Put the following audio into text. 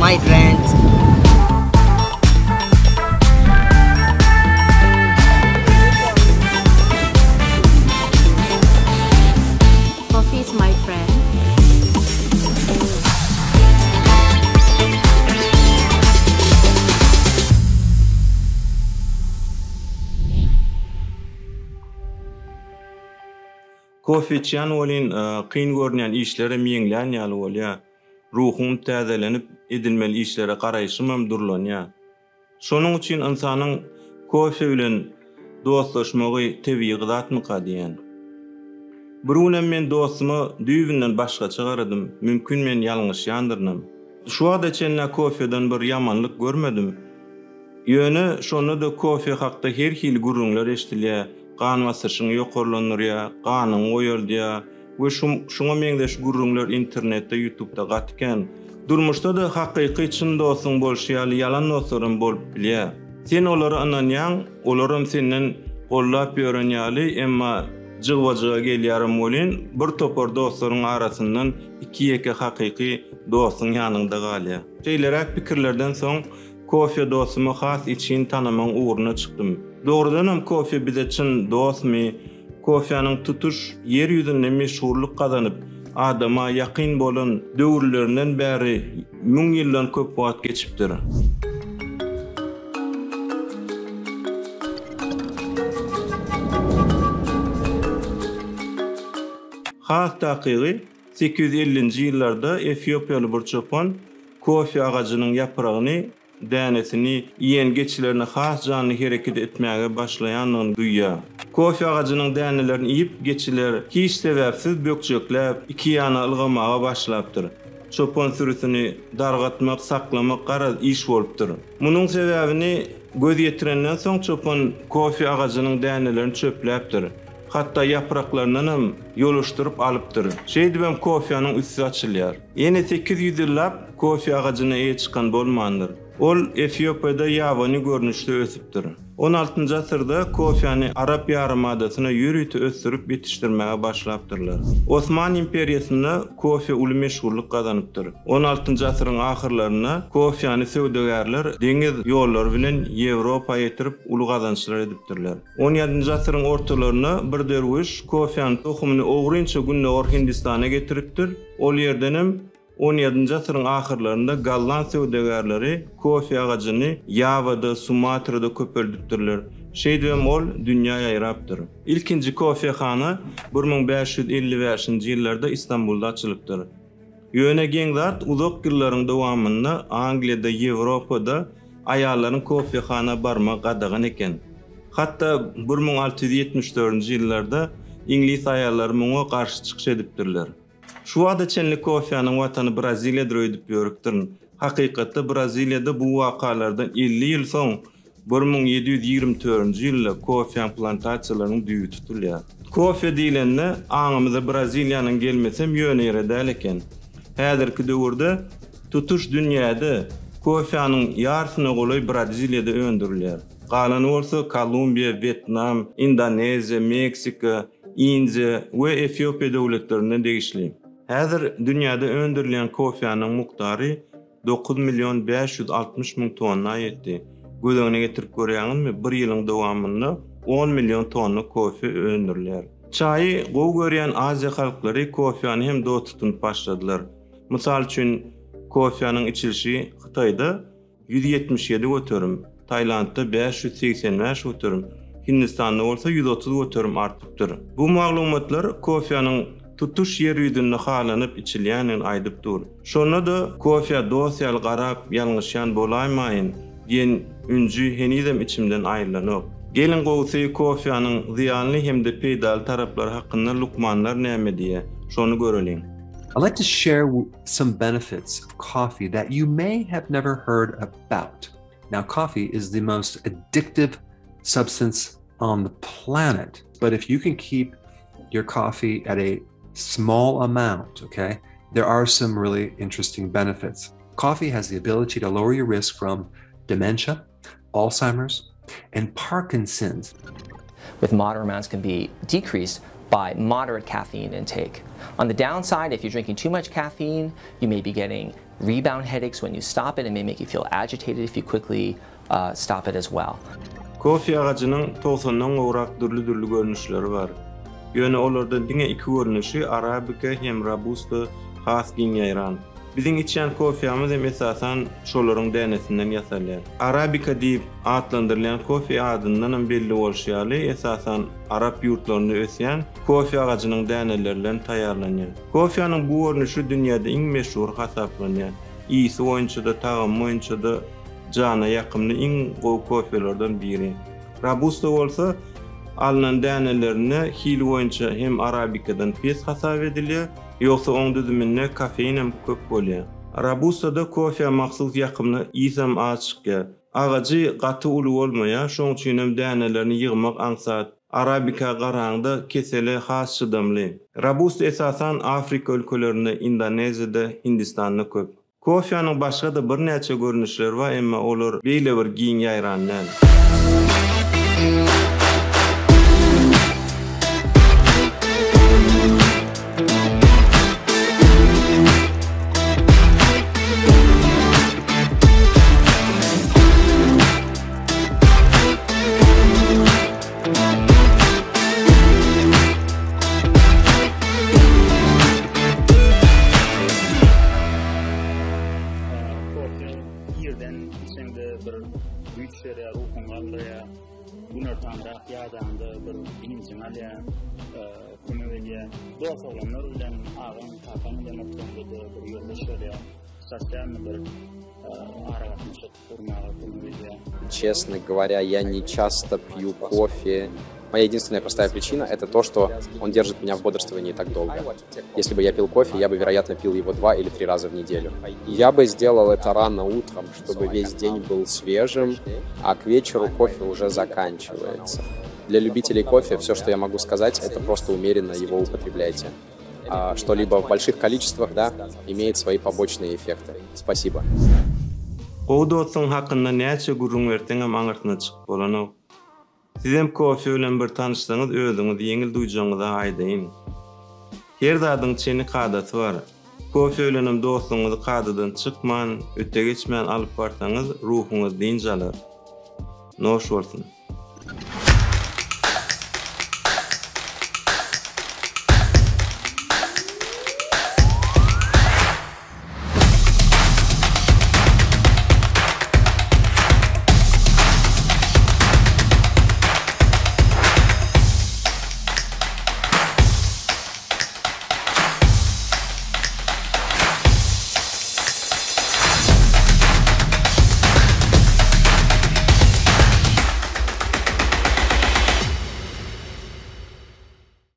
migrant. Coffee is my friend. Kofe içýän welin kyn görünýän işlerem ýeňlän ýaly bolýar. Ruhuň täzelenip, edilmeli işlere garaýşymam durlanýar. Şonuň üçin ynsanyň kofe bilen dostlaşmagy tebigy zatmyka diýýän. Bir günem men dostuma düýbünden başgaça garadym, mümkin men ýalňyşýandyrynam. Şu wagta çenlä kofeden bir ýamanlyk görmedim. Ýöne şonda-da kofe hakda her hili gürrüňler eşidilýär, gan basyşyňy ýokarlandyrýar, ganyňy goýaldýar we şuňa meňzeş gürrüňler internetde, ýutubda gaty kän. Durmuşda-da hakyky çyn dostuň bolşy ýaly ýalan dostlaram bolup bilýär. Sen olara ynanýaň, olaram senden gollap ýören ýaly, emma jygba-jyga gelýärem welin, bir topar dostlaryň arasyndan iki-ýeke hakyky dostuň ýanyňda galýar. Şeýleräk pikirlerden soň Kofe dostumy has içgin tanamagyň ugruna çykdym. Dogrudanam kofe bize çyn dostmy? Kofäniň tutuş Ýer ýüzünde meşhurlyk gazanyp, adama ýakyn bolan döwürlerinden bäri müň ýyldan köp wagt geçipdir. Has takygy, 850-nji ýyllarda efiopiýaly bir çopan kofe agajynyň ýapragyny, dänesini iýen geçilerine has janly hereket etmäge başlaýandygyny duýýar. Kofe agajynyň dänelerini iýip, geçiler hiç sebäpsiz bökjekläp, iki ýana ylgamaga başlapdyr. Çopan sürüsini dargatmak, saklamak garaz iş bolupdyr. Munuň sebäbini göz ýetirenden soň çopan kofe agajynyň dänelerini çöpläpdir. Hatda ýapraklaryndanam ýoluşdyryp alypdyr. Şeýdibem kofäniň üsti açylýar. Ýene 800 ýyllap kofe agajyna eýe çykan bolmandyr. Ol Efiopiýada ýabany görnüşde ösüpdir. On altynjy asyrda kofäni Arap ýarymadasyna ýörite ösdürip ýetişdirmäge başlapdyrlar. Osman imperiýasynda kofe uly meşhurlyk gazanypdyr. On altynjy asyryň ahyrlarynda kofäni söwdagärler deňiz ýollary bilen Ýewropa ýetirip uly gazançlar edipdirler. On ýedinji asyryň ortalarynda bir derwüş kofäniň tohumyny ogrynça Gündogar Hindistana getiripdir, ol ýerdenem on ýedinji asyryň ahyrlarynda golland söwdagärleri kofe agajyny Ýawada, Sumatrada köpeldipdirler. Şeýdibem ol dünýä ýaýrapdyr. Ilkinji kofehana 1555-nji ýyllarda Istanbulda açylypdyr. Ýöne geň zat, uzak ýyllaryň dowamynda Angliýada, Ýewropada aýallaryň kofehana barmagy gadagan eken. Hatda 1674-nji ýyllarda iňlis aýallary muňa garşy çykyş edipdirler. Şu wagta çenli kofäniň watany Braziliýadyr öýdüp ýörüpdirin. Hakykatda Braziliýada bu wakalardan 50 ýyl soň 1724-nji ýylda kofäň plantasiýalarynyň düýbi tutulýar. Kofe diýlende aňymyza Braziliýanyň gelmesem ýöne ýere däl eken. Häzirki döwürde tutuş dünýäde kofäniň ýarsyna golaý Braziliýada öndürilýär. Galany bolsa Kolumbiýa, Wetnam, Indoneziýa, Meksika, Indiýa we Efiopiýa döwletlerine degişli. Häzir dünýäde öndürilýän kofäniň mukdary 9 560 müň tonna ýetdi. Göz öňüne getirip görýäňizmi, bir ýylyň dowamynda 10 million tonna kofe öndürilýär. Çaýy gowy görýän Aziýa halklary kofäni hem dost tutunyp başladylar. Mysal üçin, kofäniň içilişi Hytaýda 177 göterim, Tailandda 585 göterim, Hindistanda bolsa 130 göterim artypdyr. Bu maglumatlar kofäniň tutuş ýer ýüzünde halanyp içilýändigini aýdyp dur. Şonda-da kofä dost ýaly garap ýalňyşýan bolaýmaýyn diýen ünji henizem içimden aýrylanok. Geliň gowusy kofäniň zyýanly hem-de peýdaly taraplary hakynda lukmanlar näme diýýär, şony göreliň. I'd like to share some benefits of coffee that you may have never heard about. Now, coffee is the most addictive substance on the planet, but if you can keep your coffee at a small amount, okay, there are some really interesting benefits. Coffee has the ability to lower your risk from dementia, Alzheimer's, and Parkinson's. With moderate amounts can be decreased. by moderate caffeine intake. On the downside, if you're drinking too much caffeine, you may be getting rebound headaches when you stop it. It may make you feel agitated if you quickly uh, stop it as well. Kofe agajynyň togsandan gowrak dürli-dürli görnüşleri bar. Ýöne olardan diňe iki görnüşi, arabika hem robusta has giň ýaýran. Biziň içýän kofýamyz hem esasan şolaryň dänesinden ýasalýar. Arabika diýip atlandyrylýan kofe adyndanam belli bolşy ýaly, esasan arap ýurtlarynda ösýän kofe agajynyň däneleri bilen taýýarlanýar. Kofýanyň bu görnüşi dünýäde iň meşhury hasaplanýar. Ysy boýunça-da, tagamy boýunça-da jana ýakymly iň gowy kofelerden biri. Robusta bolsa alnan dänelerinde hili boýunça hem arabikadan pes hasap edilýär, ýogsa oň düzüminde kofeinem köp bolýar. Robustada kofä mahsus ýakymly ysam az çykýar. Agajy gaty uly bolmaýar, şoň üçinem dänelerini ýygmak aňsat. Arabika garaňda kesele has çydamly. Robusta esasan Afrika ülkelerinde, Indoneziýada, Hindistanda köp. Kofýanyň başga-da birnäçe görnüşleri bar, emma olar beýle bir giň ýaýran däl. Kofe irden içeňde bir güýç berýär, ruhuňy galdyrýar. Günortanrak ýadaňda bir dynjyňy alýar, kömek edýär. Dost oglanlar bilen, agaň, kakaň bilen oturanda-da bir ýoldaş bolýar. Sosialny bir aragatnaşyk gurmaga kömek edýär. Честно говоря, я не часто пью кофе. Моя единственная простая причина – это то, что он держит меня в бодрствовании так долго. Если бы я пил кофе, я бы, вероятно, пил его два или три раза в неделю. Я бы сделал это рано утром, чтобы весь день был свежим, а к вечеру кофе уже заканчивается. Для любителей кофе все, что я могу сказать, это просто умеренно его употребляйте. А, что-либо в больших количествах, да, имеет свои побочные эффекты. Спасибо. Gowy dostuň hakynda näçe gürrüň berseňem aňyrsyna çykyp bolanok. Sizem kofe bilen bir tanyşsaňyz özüňizi ýeňil duýjagyňyza aýdaýyn. Her zadyň çeni kadasy bar. Kofe bilenem dostlugyňyzy kadadan çykman, öte geçmän alyp barsaňyz ruhuňyz dynç alar. Noş bolsun.